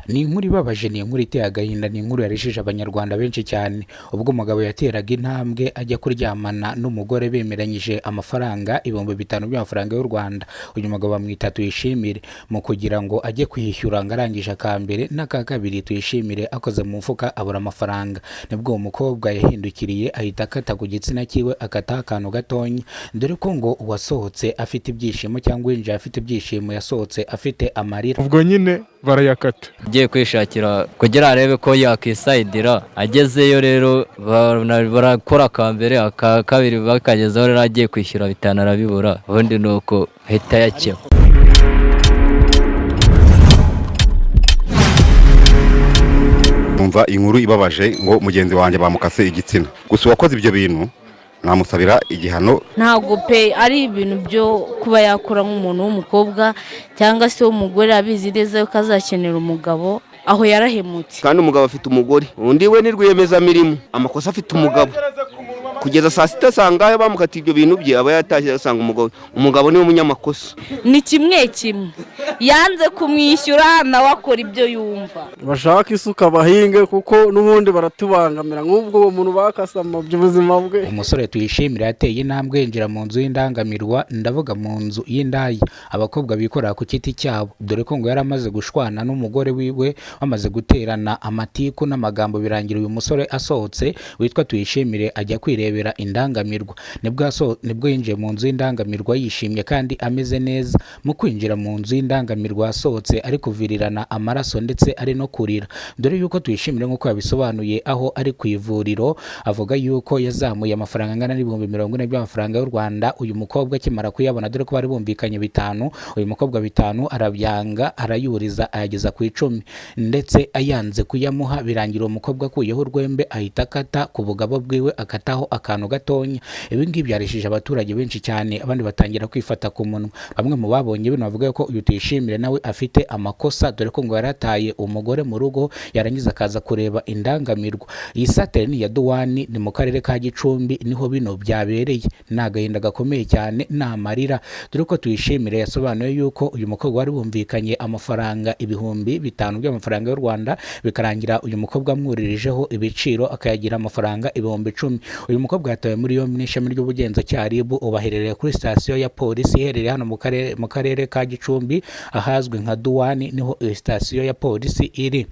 Ni inkuru ibabaje, ni inkuru iteye agahinda, ni inkuru yarishije Abanyarwanda benshi cyane. Ubwo umugabo yateraga intambwe ajya kuryamana n'umugore bemeranyije amafaranga 5000 by'amafaranga y'u Rwanda. Uyu mugabo bamwita Tuyishimire. Mu kugira ngo ajye kwishyura, ngo arangije aka mbere n'aka kabiri, Tuyishimire akoze mu mufuka abura amafaranga. Nibwo uwo mukobwa yahindukiriye ahita akata ku gitsina cyiwe, akataho akantu gatonya, dore ko ngo uwasohotse afite ibyishimo cyangwa uwinjiye afite ibyishimo yasohotse afite amarira. Ubwo nyine barayakata. Agiye kwishakira kugira arebe ko yakisayidira. Agezeyo rero barakora aka mbere, aka kabiri, bakagezaho rero agiye kwishyura 5 arabibura. Ubundi ni uko ahita yakeba. Numva inkuru ibabaje ngo mugenzi wanjye bamukase igitsina. Gusa uwakoze ibyo bintu namusabira igihano. Ntabwo pe ari ibintu byo kuba yakora nk'umuntu w'umukobwa cyangwa se w'umugore, abizi neza yuko azakenera umugabo, aho yarahemutse. Kandi umugabo afite umugore, undi we ni rwiyemezamirimo. Amakosa afite umugabo, kugeza saa sita asanga bamukatiye ibyo bintu bye, aba yatashye asanga umugabo. Umugabo niwe munyamakosa. Ni kimwe kimwe, yanze kumwishyura, nawe akora ibyo yumva. Bashaka isuka bahinge, kuko n'ubundi baratubangamira nk'ubwo uwo muntu bakasama ubuzima bwe. Umusore Tuyishimire yateye intambwe yinjira mu nzu y'indangamirwa, ndavuga mu nzu y'indaya, abakobwa bikorera ku giti cyabo, dore ko ngo yari amaze gushwana n'umugore wiwe, bamaze guterana amatiku n'amagambo, birangira uyu musore asohotse witwa Tuyishimire ajya kwirebera indangamirwa. Nibwo yinjiye mu nzu y'indangamirwa yishimye kandi ameze neza. Mu kwinjira mu nzu y'indangamirwa yasohotse ari kuvirirana amaraso ndetse ari no kurira, dore yuko Tuyishimire nk'uko yabisobanuye aho ari ku ivuriro, avuga yuko yazamuye amafaranga angana n'40,000 by'amafaranga y'u Rwanda. Uyu mukobwa akimara kuyabona, dore ko bari bumvikanye 5, uyu mukobwa 5 arabyanga, arayuriza ayageza ku 10, ndetse ayanze kuyamuha. Birangira uwo mukobwa akuyeho urwembe ahita akata ku bugabo bwiwe, akataho akantu gatonya. Ibi ngibi byarishije abaturage benshi cyane, abandi batangira kwifata ku munwa. Bamwe mu babonye bino bavuga ko uyu Tuyishimire nawe afite amakosa, dore ko ngo yarataye umugore mu rugo yarangiza akaza kureba indangamirwa. Iyi satere ni iya Duwani, ni mu karere ka Gicumbi, niho bino byabereye. Ni agahinda gakomeye cyane, ni amarira, dore ko Tuyishimire yasobanuye yuko uyu mukobwa wari bumvikanye amafaranga 5000 by'amafaranga y'u Rwanda, bikarangira uyu mukobwa amwuririjeho ibiciro akayagira amafaranga 10,000. Uyu mukobwa yatawe muri yombi n'ishami ry'ubugenzacyaha RIB, ubu aherereye kuri sitasiyo ya polisi iherereye hano mu karere ka Gicumbi ahazwi nka Duwani, niho iyo sitasiyo ya polisi iri.